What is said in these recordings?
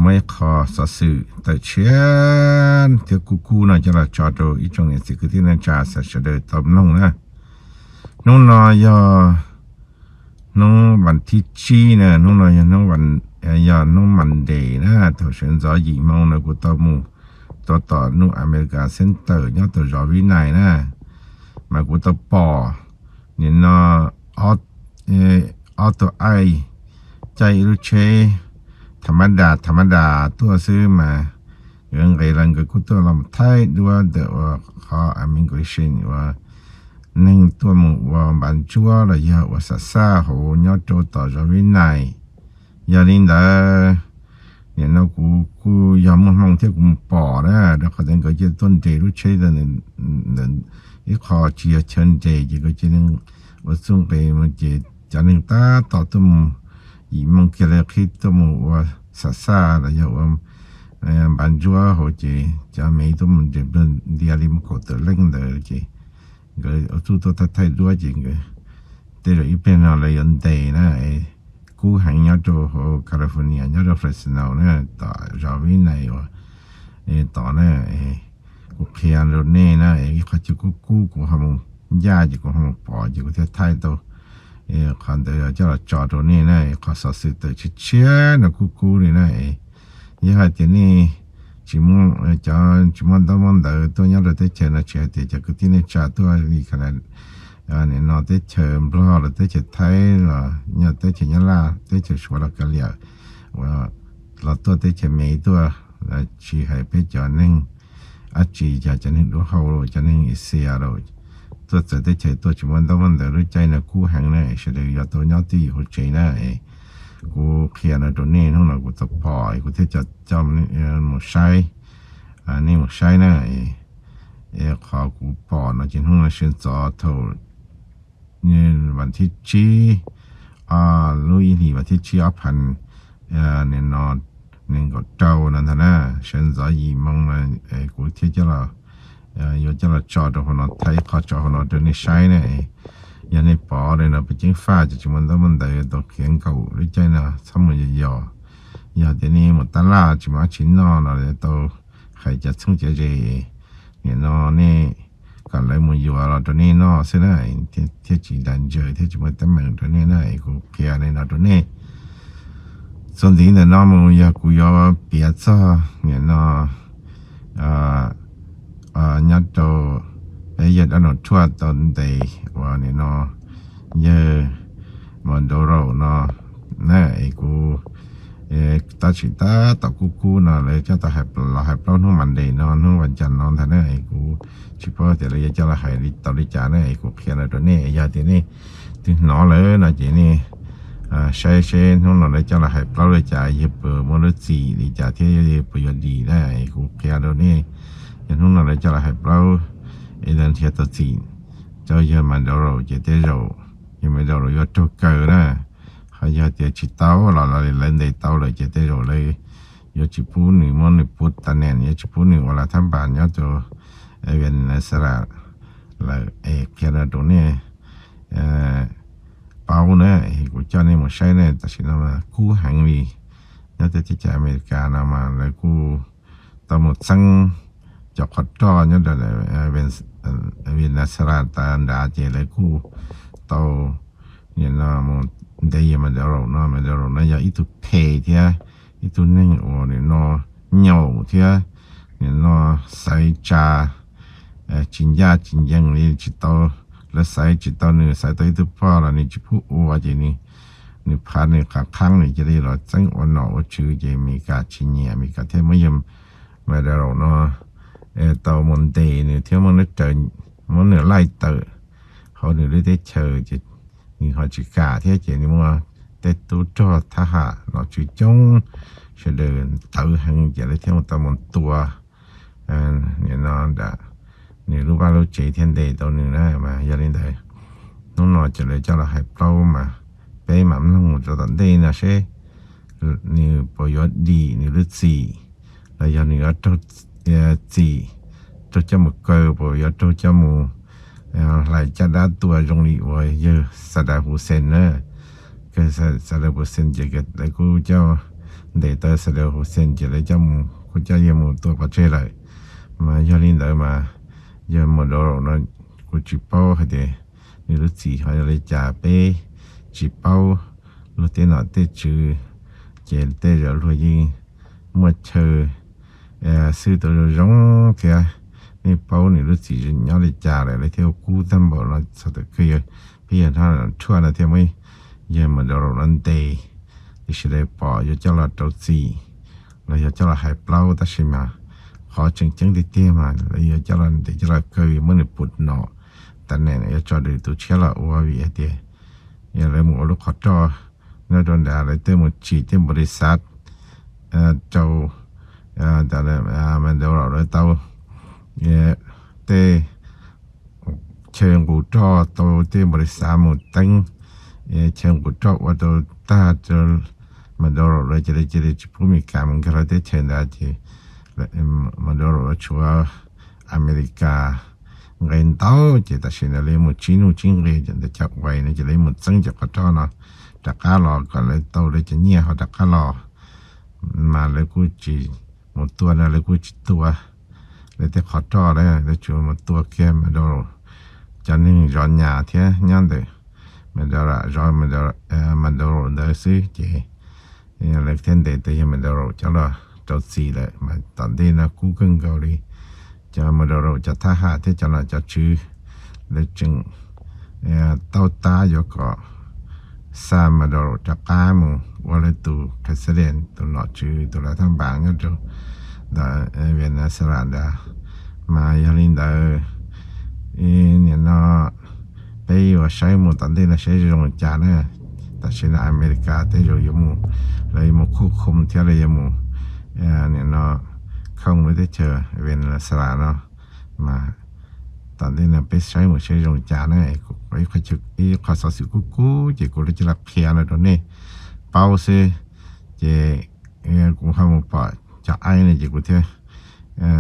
Ib qho xov xwm tawm tshiab thiab kub kub no coj los tso rau ib tsoom niam txiv kwv tij neej tsa sawv daws tau mloog na. Hnub no yog hnub vas thib tsib na, hnub no yog hnub, yog hnub Monday na, thaum sawv ntxov yim moo no kuv tau mus tuav tom Nuj Amelikas Center nyob tom zos Vib Nais na, mas kuv tau pom nim no ob tug aib caij ib lub tsheb tha mab das tha mab das tuaj xwb mas nkawd nqis los nkawd kuj tuaj los thaij duab ntawm ua qhov immigration uas neeg tuaj mus ua npav ntsuab los yog ua xam xaj hauv nyob rau tom zos Vib Nais. Yog li ntawd, nim no kuv kuj yog muaj hmoo thiab kuv mus pom na, rau qhov tias nkawd cia tuaj nres lub tsheb ntawd ib qho tsis yog chaw nres ces nkawd cia li ua txuj nqis mus ces cov neeg tab tom tuaj mus, yim moo kiag li qhib tuaj mus ua xam xaj los yog ua npav ntsuab hauv ces cov me tuaj mus nres ntiav li mus kaum tawm leej ntawd ces nkawd ua txuj tuaj thaij thaij duab ces nkawd tej zaum ib pliag no lawv yuav ntes na. Kub heev nyob rau hauv California nyob rau Fresno na, tom zos Vib Nais uas tod na. Kuv qhia rau nej na, ib qho chaw kub kub kuv ho mus ncaj ces kuv ho mus pom ces kuv thiaj thaij tau qhov ntawd coj los tso rau nej na, qhov xov xwm tawm tshiab tshiab no kub kub li na. Yog hais tias nej tsis muaj, cov tsis muaj ntaub muaj ntawv tuaj nyob rau teb chaws no, tsis hais tias cov kwv tij neej tsa tuaj li Canada, nim no teb chaws Nplog los teb chaws Thaib los yog teb chaws Nyab Laj teb chaws Suav los kav liam, uas los tuaj teb chaws Mes tuaj, tsis hais peb cov neeg dab tsi, yog cov neeg dua hau los cov neeg Asia los tuaj txawv teb chaws tuaj tsis muaj ntaub muaj ntawv lub caij no kub heev na, sawv daws yuav tau nyob twj ywm hauv tsev na. Kuv qhia no rau nej, hnub no kuv tau pom kuv thiaj coj mus saib, nej mus saib na. Qhov kuv pom no ces hnub no sawv ntxov thaum vas thib tsib, lub ib hlis vas thib tsib ob phav nim no nees nkaum rau no ntag na, sawv ntxov yim moo no kuv thiaj coj los, yuav coj los tso rau hauv no, thaij ib qho tso hauv no rau nej saib na. Yog nej pom li no puas ceeb faj, ces tsis muaj ntaub muaj ntawv tau khiav nkaum lub caij no txhob mus yos yos. Yog tias nej mus tab laj tsis muaj dab tsi noj no tau hais cov txheeb cov ze, nim no nej kom lawv mus yuav los rau nej noj xwb na, thiaj tsis ntas ntsaws thiab tsis muaj teeb meem rau nej na. Kuv qhia li no rau nej. Txuas ntxiv ntawm no mus yog kuv yuav piav txog nim no nyob rau peb yawg Donald Trump tau ntes uas nim no yawg Maduro no na. Es kuv tab sis tab tom kub kub no lawv coj tau los hais plaub hnub Monday no, hnub vas cas no ntag na, es kuv tsis paub tias lawv yuav coj los hais tau li cas na. Es kuv qhia no rau nej, yog tias nej twb hnov lawm no ces nej saib seb hnub no lawv coj los hais plaub li cas, yawg puas muaj lub txim li cas thiab yawg puas yuav dim na. Es kuv qhia rau nej, yog hnub no lawv coj los hais plaub, es lawv nrhiav tau txim rau yawg Maduro ces tej zaum yawg Maduro yuav raug kaw na. Ho yog tias tsis tau los lawv ntes tau lawm ces tej zaum lawv yuav tsis pub nws muab nws pub tas nees, yuav tsis pub nws ua lav thab npas nyob rau Venezuela lawm. Es qhia no rau nej paub na, kuv coj nej mus saib ne. Tam sim no kub heev li, nyob teb chaws Amelikas no mas lawv kuj tau mus txeeb cov qhov roj nyob rau Venezuela tas nrad ces lawv kuj tau nim no mus ntes yawg Maduro no. Maduro no yog ib tug phem thiab ib tug neeg uas nim no nyaum thiab nim no xaiv tsa tsis ncaj tsis ncees li, tsis tau, lawv xaiv tsis tau nws, xaiv tau ib tug poj los nws tsis pub ua ces nws phav nws qhov qhaab nws cia li los txeeb ua nom ua tswv ces Amelikas tsis nyiam, Amelikas thiaj muab yawg Maduro no tau mus ntes nws thiab muab nws laij tawm hauv nws lub teb chaws ces nws ho tsis kam thiab ces nws muaj tej tub rog thab ham nom tswv coob sawv daws tawv heev ces lawv thiaj tau mus tua nim no nram nws lub vaj lub tsev thiab ntes tau nws na. Mas yog li ntawd, hnub no ces lawv coj los hais plaub mas peb mam mloog mus rau tom ntej no seb nws puas yuav dim nws lub txim los yog nws yuav raug txim, raug coj mus kaw, puas yuav raug coj mus hlais caj dab tua zoo li uas yawg Saddam Hussein na. Yawg Saddam Hussein ces lawv kuj coj ntes tau Saddam Hussein ces lawv coj mus, kuj coj yawg mus tua pov tseg lawm. Mas yog li ntawd mas yawg Maduro no kuv tsis paub hais tias nws lub txim ho yog li cas, peb tsis paub luag tej nom tej tswv, ces tej zaum luag yeej muaj chaw xwb tau zoo zoo thiab. Nej paub nws lub txim nyob li cas lawm, lawv thiaj ua kub tag npaum no txog thaum kawg. Peb yog Donald Trump no thiaj muab yawg Maduro no ntes, tiam sis lawv pom yuav coj los rau txim los yog coj los hais plaub, tab sis mas qhov tseem ceeb tiag tiag mas lawv yuav coj los ntes coj los kaw, muab nws put nom, tam nem yuav tso nws tus tshiab los ua, vim hais tias yog lawv mus ua lub qhov roj nyob rau nrad, lawv tej mus tsim tej npaum li xav rau Maduro lawv tau tej chaw nqus roj, tau tej npaum li xav mus teeb chaw nqus roj ua rau tag rau Maduro lawv, ces lawv cia li tsis pub Amelikas mus nkag lawv teb chaws ntawd, ces Maduro lawv tshuav Amelikas nqe ntau, ces tam sim no lawv mus tsib nuj tsib nqe ntawm chaw uas no ces lawv mus txeeb cov qhov roj no rov qab los kom lawv tau lawv cov nyiaj ho rov qab los. Mas lawv kuj tsis mus tua no, lawv kuj tsis tua lawv tej qhov roj, lawv tsuas mus tua kiag Maduro cov neeg zov nyas thiab nyob ntawm Maduro, zov Maduro ntawd xwb, ces lawv thiaj ntes tau yawg Maduro coj los rau txim lawm. Mas tom ntej no kub kawg nkaus li, cov Maduro cov thab ham thiab cov nom cov tswv lawv tseem tau tab yuav kom xa Maduro rov qab mus ua lawv tus president, tus nom tswv, tus lav thaj npas nyob rau ntawm Venezuela ntawd. Mas yog li ntawd, nim no peb yuav saib mus tom ntej no saib zoo li cas na. Tam sim no Amelikas tej zaum yuav mus, lawv yuav mus khuj khum thiab lawv yuav mus nim no khoom lub teb chaws Venezuela no. Mas tom ntej no peb saib mus saib zoo li cas na. Ib qho xov xwm kub kub ces kuv li cia li qhia no rau nej paub xwb. Ces kuv ho mus pom cov aib no ces kuv thiaj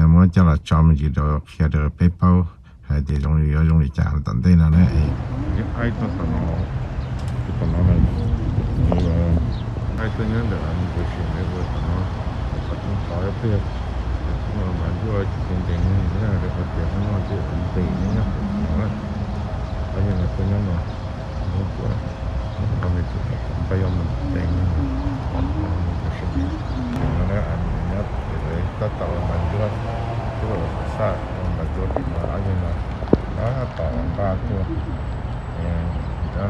muab coj los tso me ntsis rau qhia rau peb paub hais tias zoo li yuav zoo li cas tom ntej no na. Aib tuaj tom no, aib tuaj nyob ntawm tus sim lawv ua tom no, qhov tseem qhov peb, mas ntuj tsis ntes neeg na, lawv qhov tias no ces ntes nyob tom no na. Aib tuaj nyob no, nyob tuaj, qhov me tsis tom npaj yuav mus ntes neeg, tus sim no na, nyob lawv tab tom mas ntuj tuaj xaj mas ntuj tim no, aib no tab tom npaj tuaj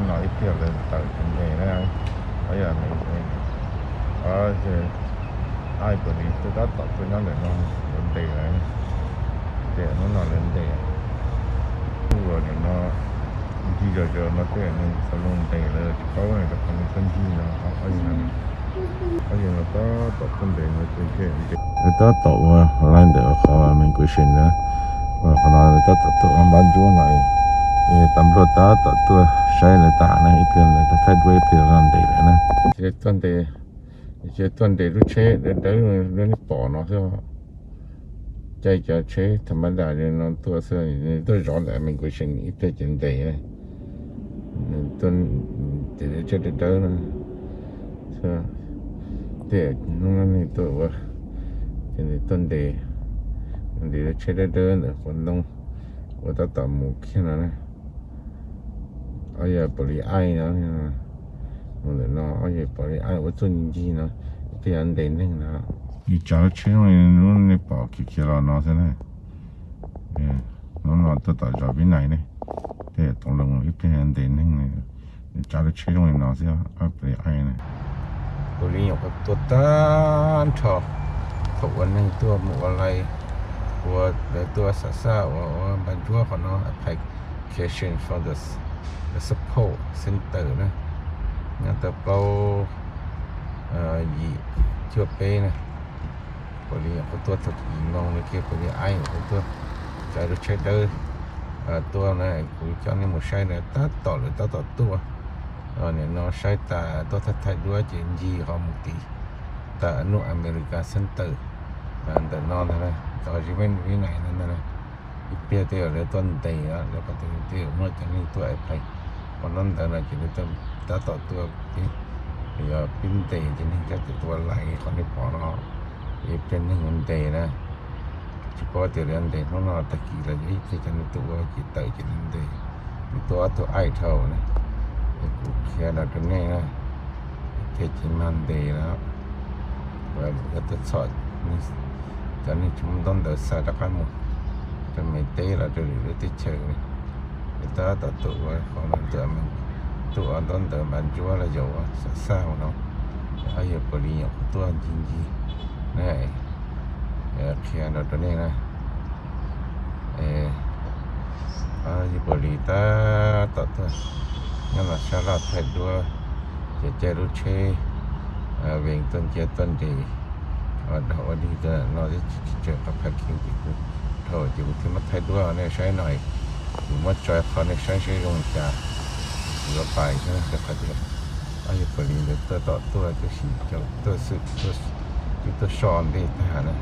no ib pliag lawv tawm tsis ntes na. Aib yog aib puas li twb tab tom tuaj nyob ntawm no yuav ntes lawv, ces hnub no lawv ntes, tuaj nim no ncig zog zog no tej neeg xav los ntes lawv tsis paub rau qhov neeg tuaj ncig no, aib no tab tom tuaj ntes no ces ntes, tab tom ua laij ntawm qhov me kuv sim na, qhov no tab tom tuaj ua npab ntsuab no, tas npluag tab tom tuaj saib lawv tas na, ib pliag lawv thaij duab ib pliag los ntes lawv na. Ces tuaj ntes, ces tuaj ntes lub tsheb dawb dawb nej pom no xwb. Caij cov tsheb tham ma das li no tuaj xwb, tuaj zov ntawm me kuv sim ib pliag ces ntes na. Ces lub tsheb dawb dawb no, tej hnub no neeg tuaj ua, ces nws tuaj ntes, ntes lub tsheb dawb dawb ntawm quav ntoo uas tab tom mus kiag no na. Ob yog pom li aib no, mus ntawm no ob yog pom li aib ua txuj ncig no, tej yog ntes neeg no. Nws tsav lub tsheb zoo li lub nej pom khiav khiav los no xwb na. Hnub no tuaj tom zos Vib Nais ne, tej toov loo ib pliag ntes neeg, nws tsav lub tsheb zoo li no xwb, ob pom li aib na. Kuv li nyuam qhuav tuaj tag nrho thaum ua neeg tuaj mus ua laij, ua lawv tuaj xav xaj ua ua npab ntsuab qhov no, application for the support center na, nyob tau plaub yim cuaj peb na. Kuv li nyuam qhuav tuaj thaum yim moos li kiag, kuv li aib nyuam qhuav tuaj, tsav lub tsheb dawb tuaj na, kuv coj nej mus saib na, tab tom lawv tab tom tuaj. Nim no saib tas tuaj thaij thaij duab ces ncig qhov mus tim tas nuj America Center ntawm no ntag, cov Vib Nais no ntag. Ib pliag tej zaum lawv tuaj ntes, lawv qhov tias tej zaum muaj cov neeg tuaj apply qhov no ntawd no ces lawv tab tom tuaj thiab. Yog peb ntes ces neeg coob ces tua lais qhov nej pom no, ib pliag neeg yuav ntes na. Tsis paub tias lawv ntes hnub no tag kis los yog ib pliag cov neeg tuaj ua ces tawm ces lawv ntes, nws tuaj ob tug aim dhau na. Es kuv qhia no rau nej na, ib pliag ces mag ntes na. Yog tuaj txhom cov neeg tsis muaj ntaub ntawv xa rov qab mus rau Mes teb los rau lwm lub teb chaws. Es tab tom tuaj ua qhov no tuaj ua ntaub ntawv npa ntsuab los yog ua xov xaj no, ob yawg pos lis nyuam qhuav tuaj ncig ncig na, qhia no rau nej na. Ob yawg pos lis tab tom tuaj nyob los sab laj thaij duab, ces caij lub tsheb vees tuaj ncia tuaj nres, ua dog ua dig no twb tsis tsawg qhov parking ces kuv dhau ces kuv thiaj muab thaij duab nej saib no. Kuv muab tso qhov nej saib saib zoo li cas, kuv yuav pais xwb rau qhov tias ob yawg pos lis ntawd tab tom tuaj tab sis cov tuaj xwb, twb tuaj so ntej tag na.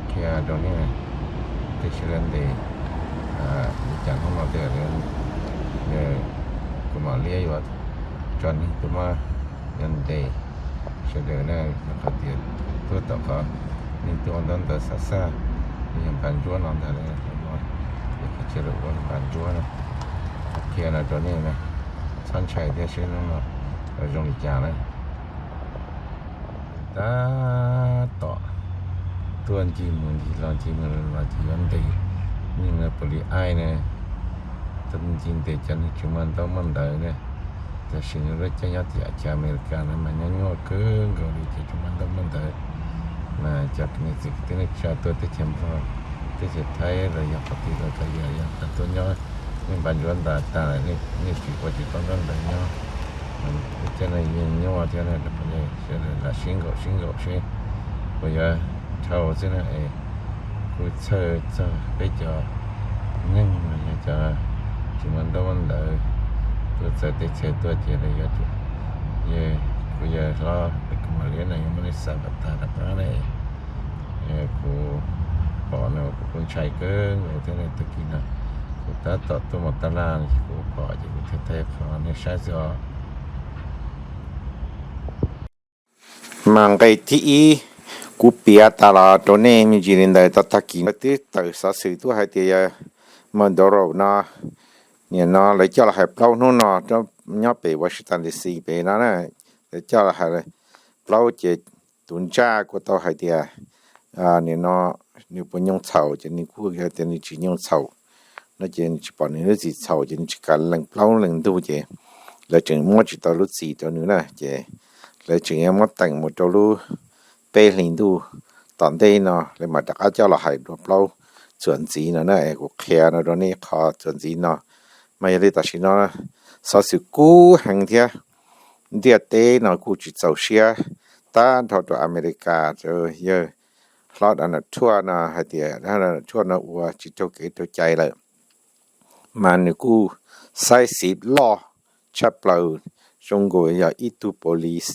Qhia rau nej, tej sawv daws ntes li cas hnub no tej, kuv mam li yuav tso neeg tuaj muab yuav ntes sawv daws na, rau qhov tias tuaj tom qhov neeg tuaj ua ntaub ntawv xov xaj, yog npa ntsuab no ntag, es qhov chaw lawv ua npa ntsuab na. Qhia no rau nej na, txhob ntshai thiab, saib hnub no zoo li cas na. Tab tom tuaj ncig mus ncig los ncig mus los ces yuav ntes, neeg pos lis aim na, tuaj ncig ntes cov neeg tsis muaj ntaub muaj ntawv na. Tam sim no lub caij nyob tim Amelikas no mas nyob nyuaj kawg nkaus li, cov tsis muaj ntaub muaj ntawv mas cov kwv tij kwv tij neej tsa tuaj teb chaws Nplog, teb chaws Thaib los yog qhov twg los txawm yog, yog tuaj nyob nej npa ntsuab ntas tas lawm, nej tsis ua tsis tau ntaub ntawv nyob, lub caij no yeej nyuaj thiab na. Sawv daws lam sib nkaum sib nkaum seb puas yuav dhau xwb na. Es kuv txhawj txog peb cov neeg los yog cov tsis muaj ntaub muaj ntawv tuaj txawv teb chaws tuaj ces lawv yuav, kuv yawg hlob kuv mam li no yuav muab nej xa kom tag rov qab na. Kuv pom no kuv kuj ntshai kawg nkaus thiab na. Tag kis no kuv tab tom tuaj mus tab laj, kuv pom ces kuv thiaj thaij qhov nej saib xwb os. Mas nqe thib ib kuv piav tas los rau nej me ntsis li ntawd. Tau tag kis no twb tawm xov xwm tuaj hais tias yawg Maduro no, nim no lawv coj los hais plaub hnub no nyob pem Washington D C pem no na, lawv coj los hais plaub ces tus ntsaj kuj tau hais tias nim no nws puas nyoo txhaum ces nws kuj tias nws tsis nyoo txhaum no ces nws tsis pom nws lub txim txhaum ces nws tsis kam lees plaub lees ntug ces lawv tseem muab tsis tau lub txim rau nws na ces lawv tseem yuav muab teem mus rau lub peb hlis ntuj tom ntej no lawv mam rov qab coj los hais dua plaub txuas ntxiv no na. Kuv qhia no rau nej qhov txuas ntxiv no mas yog li tam sim no xov xwm kub heev thiab ntiaj teb no kuj tsis txaus siab tag nrho rau Amelikas, rau yawg hlob Donald Trump no hais tias Donald Trump no ua tsis raug kev raug cai lawm. Mas nws kuj saib xev loj tshaj plaws, zoo nkaus yog ib tug pos lis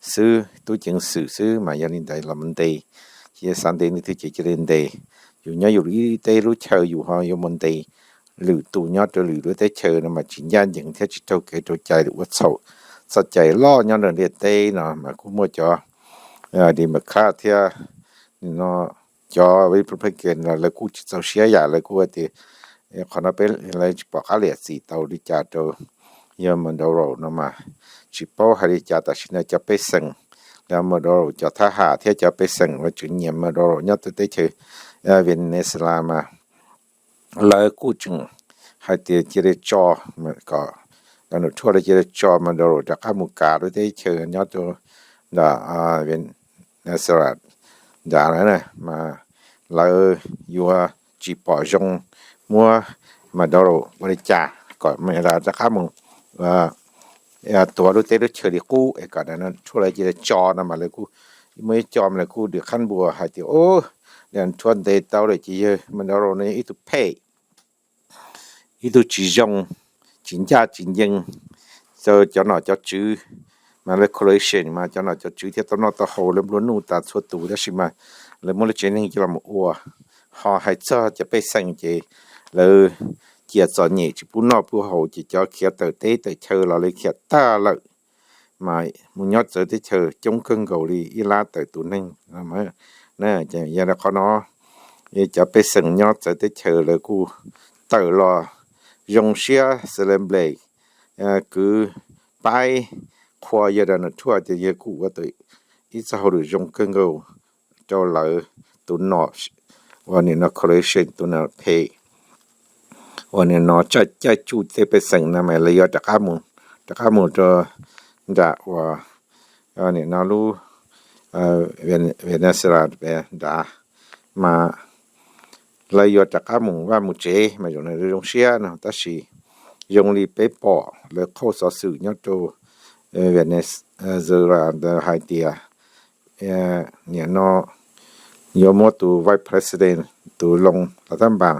xwb, tub ceev xwm xwb mas yog li ntawd los mus ntes, ces xav ntes leej twg ces cia li ntes. Yus nyob yus ib teb lub chaw yus ho yuav mus ntes lwm tus nyob rau lwm lub teb chaws no mas tsis ncaj ncees thiab tsis raug kev raug cai, ua txhaum txoj cai loj nyob rau ntiaj teb no mas kuj muaj cov Democrat thiab no cov Republican los lawv kuj tsis txaus siab yam, lawv kuj tias qhov no peb lawv tsis pom qab liam txim tau li cas rau yawg Maduro no mas tsis paub hais li cas. Tam sim no cov pej xeem, Maduro cov thab ham thiab cov pej xeem uas tseem nyiam Maduro nyob rau teb chaws Venezuela mas lawv kuj tseem hais tias cia li tso, kom Donald Trump lawv cia li tso Maduro rov qab mus kav lub teb chaws nyob rau nram Venezuela nrad na, mas lawv yuav tsis pom zoo muab Maduro ua li cas, kom Maduro rov qab mus tuav lub teb lub chaws li qub es kom Donald Trump lawv cia li tso no mas lawv kuj muaj ib co mas lawv kuj dwm qab npua hais tias, Donald Trump ntes tau lawm ces yawg Maduro no yog ib tug phem, ib tug tsis zoo, tsis ncaj tsis ncees rau cov nom cov tswv, mas lawv coalition mas cov nom cov tswv thiaj tau noj tau haus, lawv nplua nuj tas txhua tus, tab sis mas lawv muab lawv tsev neeg coj los ua. Ho hais txog cov pej xeem ces lawv cia txom nyem tsis pub noj pub haus ces cov khiav tawm teb tawm chaw los lawv khiav tag lawm. mas mus nyob txawv teb chaws coob kawg nkaus li ib lab tawm tus neeg. Yog li qhov no, cov pej xeem nyob txawv teb chaws lawv kuj tawm los zoo siab celebrate, kwv paib qhua yawg Donald Trump tias yawg kuj ua tau ib txoj hauj lwm zoo kawg nkaus rau lawv tus nom uas nim no coalition tus nom phem uas nim no caij tsuj tej pej xeem no mas lawv yuav rov qab mus, rov qab mus rau nram uas nim no lub Venezuela nrad, mas lawv yuav rov qab mus vaj mus tsev mas zoo, zoo siab no. Tab sis zoo li peb pom lawv qhauj xov xwm nyob rau Venezuela ntawd hais tias nim no yuav muab tus vice president, tus loo lav thab npas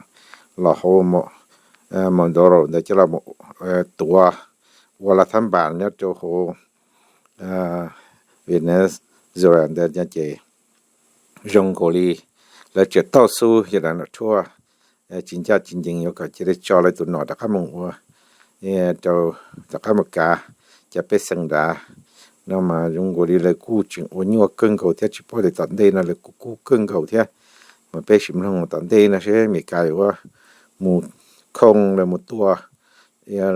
los hauv Maduro ntawd coj los tuav ua lav thab npas nyob rau hauv Venezuela ntawd ces zoo nkaus li lawv tseem tau xub yawg Donald Trump tsis ncaj tsis ncees yuav kom cia li tso lawv tus nom rov qab mus ua, rau, rov qab mus kav cov pej xeem nrad no mas zoo nkaus li lawv kuj tseem ua nyuaj kawg nkaus thiab tsis paub tias tom ntej no lawv kuj kub kawg nkaus thiab. Mas peb sim mloog tom ntej no seb Amelikas yuav mus khoo los mus tua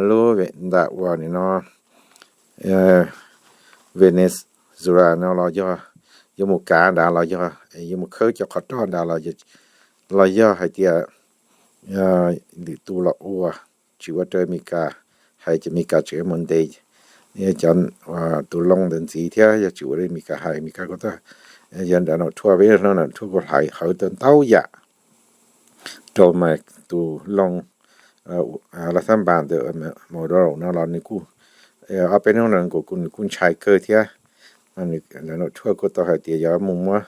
lub nram uas nim no Venezuela no los yog yuav mus kav nrad los yog yuav mus khawb cov qhov roj nrad los yog hais tias lwm tus los ua, tsis ua raws Amelikas hais ces Amelikas tseem mus ntes cov tus loo ntawd ntxiv thiab. Yog tsis ua raws Amelikas hais, Amelikas kuj tau, yog Donald Trump, peb Donald Trump kuj hais hawv tau ntau yam rau mas tus loo lav thab npas ntawd Maduro no los nws kuj, ob peb hnub no nws kuj ntshai kawg thiab. Donald Trump kuj tau hais tias yog mus muab,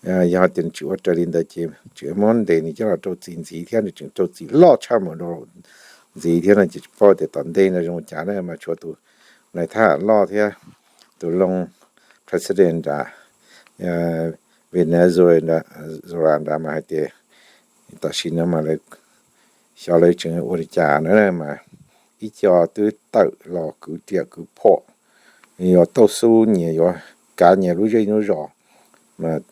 yog tias nws tsis ua raws li ntawd ces tseem muab ntes nws coj los rau txim ntxiv thiab, nws tseem rau txim loj tshaj Maduro ntxiv thiab no ces tsis paub tias tom ntej no zoo li cas na. Mas tshuav tus nais thab ham loj thiab tus loo president nrad Venezuela nrad mas hais tias tam sim no mas lawv, xyov lawv tseem ua li cas na mas ib co twb tawm los kwv riam kwv phom, yuav tau xub nyias yuav kav nyias lub zej lub zos mas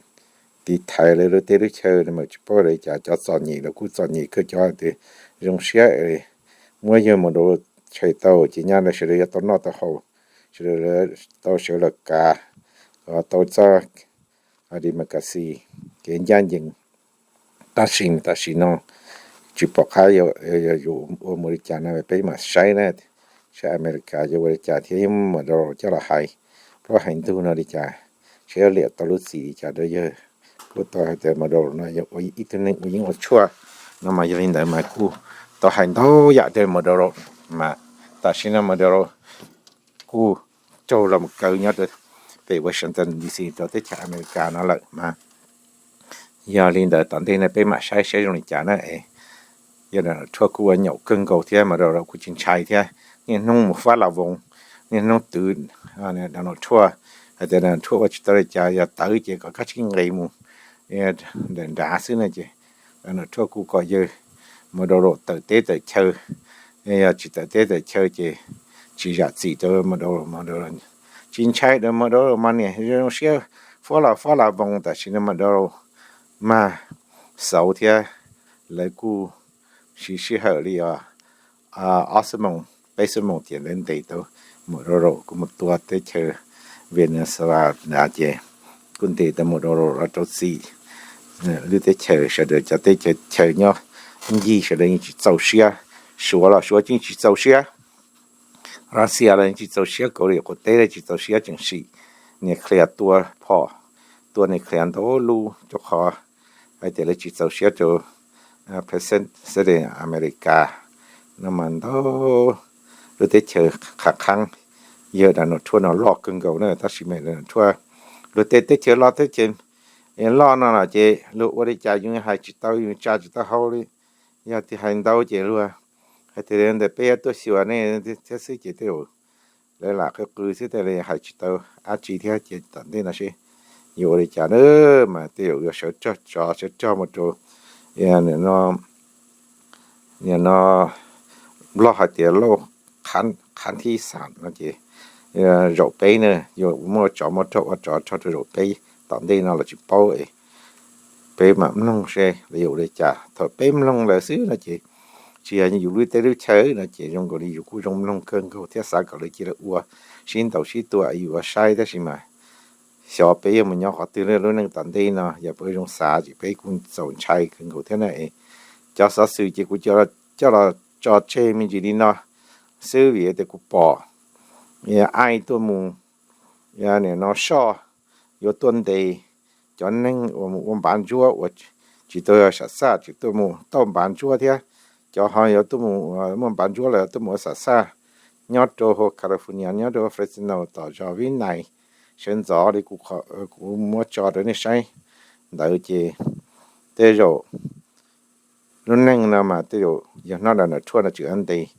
tiv thaiv lawv lub teb lub chaw no mas tsis paub li cas. Cov txom nyem los kuj txom nyem kawg, cov tias zoo siab muab yawg Maduro tshem tau ces nyaj no sawv daws yuav tau noj tau haus, sawv daws tau sawv los kav, tau txoj democracy, kev ncaj ncees. Tab sis tam sim no tsis pom qab yuav ua mus li cas no peb mam saib na, saib Amelikas yuav ua li cas thiab yuav muab Maduro coj los hais plaub hais ntug no li cas, saib yuav liam tau lub txim li cas rau yawg. Kuj tau hais tias Maduro no yog ib tug neeg uas yeej ua tshuaj no mas yog li ntawd mas kuj tau hais ntau yam rau Maduro mas tam sim no Maduro kuj raug los mus kaw nyob rau pem Washington D C rau teb chaws Amelikas no lawm mas yog li ntawd tom ntej no peb mam saib saib zoo li cas na. Yawg Donald Trump kuj ua nyaum kawg nkaus thiab Maduro kuj tsis ntshai thiab, niaj hnub mus fab las voos, niaj hnub twv Donald Trump, hais tias Donald Trump ua tsis tau li cas, yog tawv ces kom kab tsib nqis mus ntawm nrad xwb na. Ces Donald Trump kuj kom yawg Maduro tawm teb tawm chaw, yog tsis tawm teb tawm chaw ces tsis zam txim rau Maduro. Maduro tsis ntshai rau Maduro mas niam zoo siab fab las fab las voos, tam sim no Maduro mas xauv thiab lawv kuj siv sij hawm li os ob xuab moos peb xuab moos tias lawv ntes tau Maduro kuj mus tua teb chaws Venezuela nrad ces kuj ntes tau Maduro los rau txim lub teb chaws. Sawv daws cov teb chaws nyob ncig sawv daws yeej tsis txaus siab, Suav los Suav yeej tsis txaus siab, Russia los yeej tsis txaus siab, Kaus Lim qaum teb los tsis txaus siab, tseem sim nuclear tua phom, tua nuclear ntau lub rau qhov hais tias lawv tsis txaus siab rau president Amelikas no mas ntau lub teb chaws qhab qhaab. Yawg Donald Trump no loj kawg nkaus na, tab sis mas Donald Trump luag tej teb chaws loj teb chaws loj no los ces luag ua li cas yus hais tsis tau, yus tsa tsis tau hau li. Yog tias hais ntau ces luag hais tias ntawm peb yuav tuaj xyuas nej thiab xwb ces tej zaum lawv lam qw qw xwb, tej zaum hais tsis tau dab tsi thiab. Ces tom ntej no seb yuav ua li cas na, mas tej zaum yuav sawv rog tsov sawv rog mus rau no Nplog hais tias lauj, qhab thib xam no ces zaum peb na, yuav muaj tsov muaj rog ua tsov rog rau zaum peb tom ntej no los tsis paub. Peb mam mloog seb lawv yuav ua li cas. Thaum peb mloog lawv xwb no ces tsis yog yus lub teb lub chaw no ces zoo nkaus li yus kuj zoo mloog kawg nkaus thiab xav kom lawv cia li ua, sib ntaus sib tua yuav saib, tab sis mas xyov peb yuav mus nyob qhov twg lub neej tom ntej no. Yog peb zoo xav ces peb kuj txaus ntshai kawg nkaus thiab na. Cov xov xwm ces kuv coj los tso tseg me ntsis li no xwb vim tias kuv pom aib tuaj mus, nim no soj yuav tuaj ntes cov neeg uas mus ua npav ntsuab uas tsis tau sam xaj, tsis tuaj mus tauj npav ntsuab thiab. Cov ho yuav tuaj mus muaj npav ntsuab los tuaj mus ua sam xaj nyob rau hauv California, nyob rau Fresno, tom zos Vib Nais, sawv ntxov li kuv muab tso rau nej saib ntawd ces tej zaum lub neej no mas tej zaum yog hnub no Trump no tseem ntes,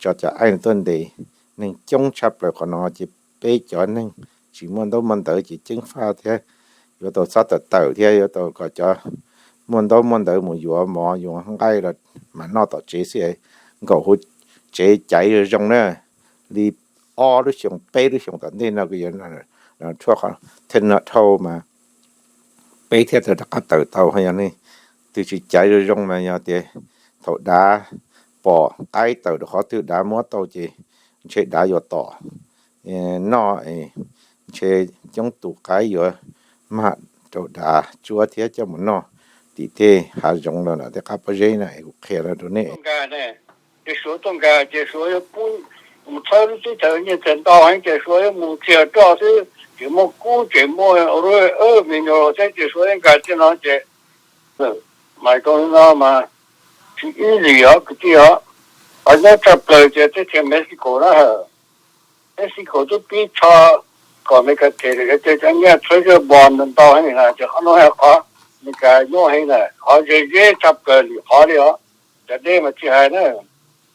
tso cov aib no tuaj ntes neeg coob tshaj plaws qhov no ces peb cov neeg tsis muaj ntaub muaj ntawv ces ceeb faj thiab yuav tau txhob tawm tawm thiab yuav tau kom cov muaj ntaub muaj ntawv mus yuav mov yuav nqaij los mas noj tom tsev xwb, nkaum hauv tsev caiv zoo zoo na. Li ob lub xyoos peb lub xyoos tom ntej no kuj yuav Trump thiaj no dhau mas peb thiaj tau rov qab tawm tau. Yog nej twg tsis caiv zoo zoo mas yog tias thaum dav pom qaib tawm rau qhov twg dav muab tau ces ntshe dav yuav tom noj, ntshe coob tus qaib yuav mag rau dav tsuab thiab coj mus noj tim tej hav zoov los tej qab pob zeb na. Kuv qhia rau nej. Ces Suav tuaj nkag ces Suav yuav pub mus txhawb lub teb chaws nyiaj txiag ntau heev ces Suav yuav mus txiag roj xwb, tsis muaj kub tsis muaj me nyuam thiab ces Suav yuav nkag txij no ces mas zoo li no mas tsis ib lim os kwv tij os. Qhov nyob tshaj plaws ces teb chaws Mexico na, Mexico twb pib tsho kom Meskas them lawm, cov nyiaj txhawb zaj npo ntau heev na ces qhov no yog qhov Meskas nyuaj heev na, qhov ze ze tshaj plaws lwm qhov li os. Cov dej mas tsis hais na,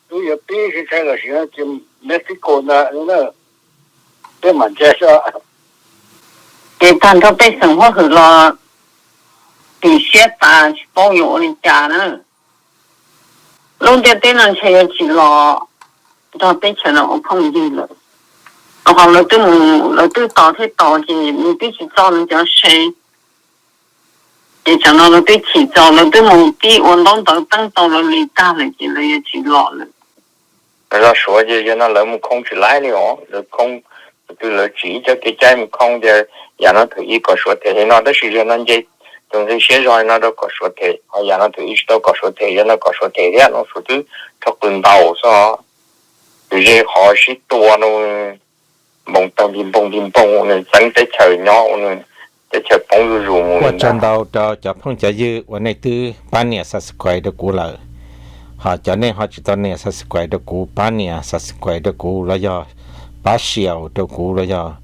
twb yuav pib sib saib los sis no ces Mexico ntag na, peb mam ntsia xwb. Ces tag nrho pej xeem huab hwm los sim siab tas tsis paub yuav ua li cas na. Lub ntiaj teb no ntshe yuav tsis los nrog teb chaws no ua phooj ywg lawm. Ho lawv twb mus, lawv twb tos thiab tos ces nws twb tsis txog nws cov se. Ces tsam no lawv twb chim txog, lawv twb mus pib ua ntaub ntawv teeb tau lawv li tag lawm ces lawv yuav tsis los lawm. Lawv los Suav ces zaum no lawv mus khoo tsis laib li os, lawv khoo, tus twg lawv tsim ib co kev cai mus khoo tias yam no thaum ub kom Suav them no, tab sis zaum no nce, tus nqi siab zog no rau kom Suav them, ho yam no thaum ub tsis tau kom Suav them, zaum no kom Suav them thiab no, Suav twb rho qws ntaus xwb. Tus ze qhov sib tua no npoo tag npoo npoo, nws txeeb teb chaws nyob, nws teb chaws poob zuj zus mus. Ua tsaug ntau rau cov phooj cov ywg uas nej twb pab nias subscribe rau kuv lawm. Ho cov nej ho tsis tau nias subscribe rau kuv, pab nias subscribe rau kuv los yog pab share rau kuv los yog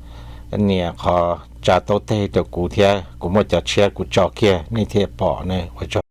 nias qhov tsa taub teg rau kuv thiab kuv muaj cov tshiab kuv tso kiag nej thiaj pom ne. Ua tsaug.